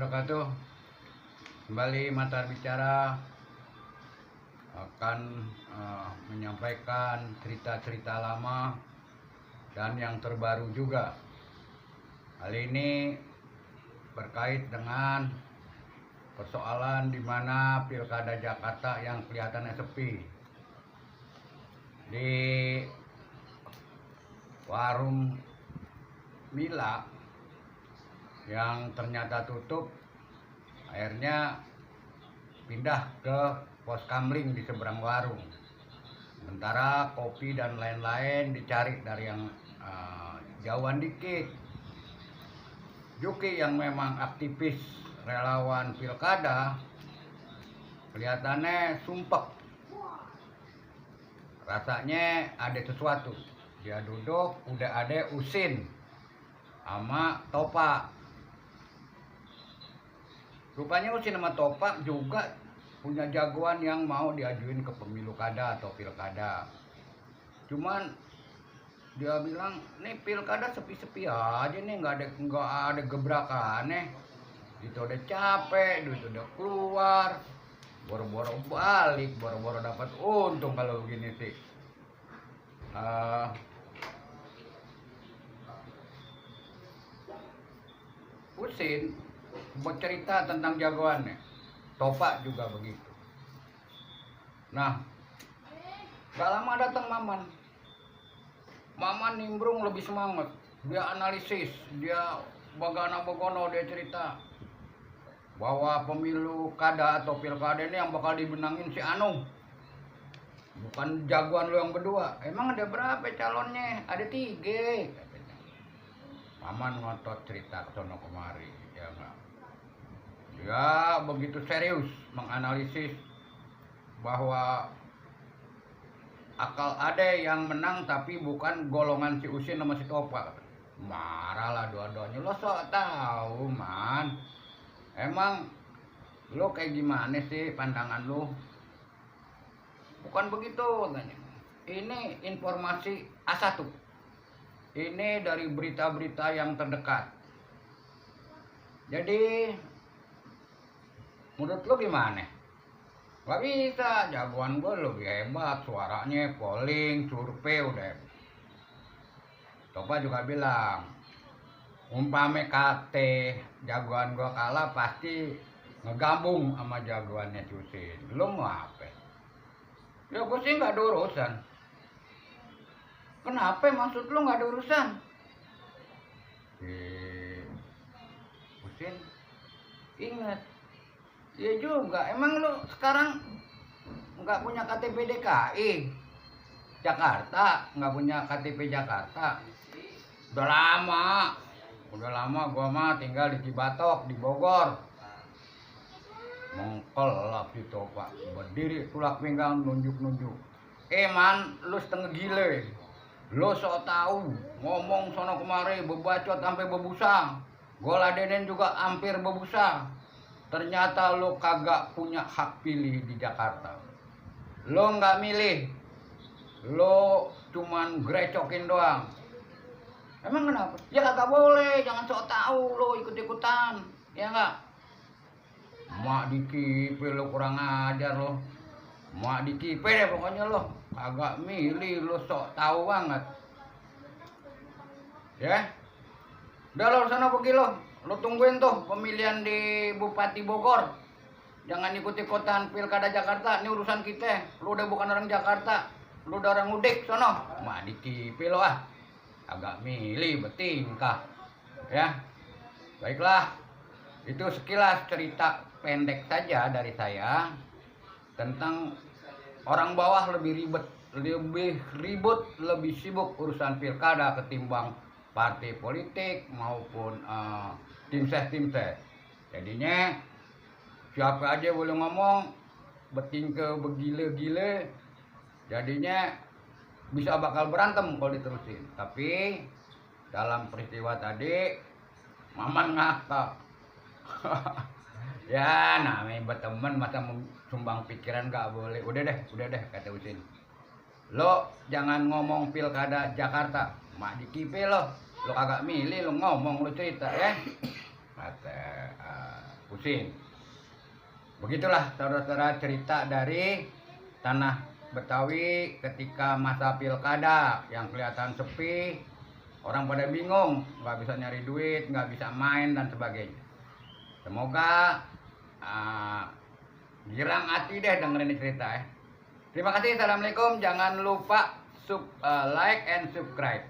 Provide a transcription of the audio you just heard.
wabarakatuh. Kembali Mata Bicara akan menyampaikan cerita-cerita lama dan yang terbaru juga. Hal ini berkait dengan persoalan di mana Pilkada Jakarta yang kelihatannya sepi. Di warung Mila yang ternyata tutup, akhirnya pindah ke pos kamling di seberang warung. Sementara kopi dan lain-lain dicari dari yang jauhan dikit. Juki yang memang aktivis relawan pilkada kelihatannya sumpek. Rasanya ada sesuatu. Dia duduk, udah ada Usin sama Topak. Rupanya Usin sama Topak juga punya jagoan yang mau diajuin ke pemilu kada atau pilkada. Cuman dia bilang, nih pilkada sepi-sepi aja nih, nggak ada gebrakannya. Itu udah capek, duit udah keluar, boro-boro balik, boro-boro dapat untung kalau begini sih. Usin buat cerita tentang jagoannya, Topak juga begitu. Nah, gak lama datang Maman nimbrung lebih semangat. Dia analisis, dia bagana-bagono, dia cerita bahwa pemilu kada atau pilkada ini yang bakal dibenangin si Anu, bukan jagoan lu yang berdua. Emang ada berapa calonnya? Ada 3 katanya. Maman ngotot cerita ke sono kemari, ya enggak. Dia begitu serius menganalisis bahwa akal ada yang menang tapi bukan golongan si Usin sama si Topak. Marahlah dua-duanya. Lo sok tahu, man. Emang lo kayak gimana sih pandangan lo? Bukan begitu katanya. Ini informasi A1. Ini dari berita-berita yang terdekat. Jadi menurut lo gimana? Gak bisa, jagoan gue lebih hebat, suaranya, polling, survei udah. Topak juga bilang, umpame kate jagoan gue kalah pasti ngegabung sama jagoannya Usin. Lo mau apa? Ya gue sih gak ada urusan. Kenapa maksud lo gak ada urusan? Usin ingat. Iya juga, emang lu sekarang nggak punya KTP DKI Jakarta, nggak punya KTP Jakarta. Udah lama gua mah tinggal di Cibatok, di Bogor. Mengkelap di Topak, berdiri tulak pinggang nunjuk-nunjuk. Man, lu setengah gile. Lu sok tahu, ngomong sono kemari bebacot sampai bebusa. Gua ladenin juga hampir bebusa. Ternyata lo kagak punya hak pilih di Jakarta. Lo nggak milih. Lo cuman grecokin doang. Emang kenapa? Ya kagak boleh, jangan sok tahu lo ikut-ikutan. Ya nggak? Mak dikipe lo kurang ajar lo. Mak dikipe deh pokoknya lo. Kagak milih, lo sok tahu banget. Ya? Udah lo sana pergi lo. Lo tungguin tuh pemilihan di Bupati Bogor. Jangan ikut-ikutan pilkada Jakarta. Ini urusan kita. Lo udah bukan orang Jakarta. Lo udah orang mudik sono. Mah dikipi lo ah. Agak milih bertingkah. Ya. Baiklah. Itu sekilas cerita pendek saja dari saya tentang orang bawah lebih ribut, lebih sibuk urusan pilkada ketimbang partai politik maupun tim ses. Jadinya siapa aja boleh ngomong, bertingkah begile-gile, jadinya bisa bakal berantem kalau diterusin. Tapi dalam peristiwa tadi Maman ngakak. Ya namanya berteman masa sumbang pikiran gak boleh. Udah deh kata Usin. Lo jangan ngomong pilkada Jakarta, mak dikipe lo kagak milih, lo ngomong, lo cerita ya. Kata pusing. Begitulah saudara-saudara cerita dari tanah Betawi ketika masa pilkada yang kelihatan sepi, orang pada bingung, nggak bisa nyari duit, nggak bisa main dan sebagainya. Semoga girang hati deh dengerin ini cerita ya. Terima kasih, assalamualaikum. Jangan lupa like and subscribe.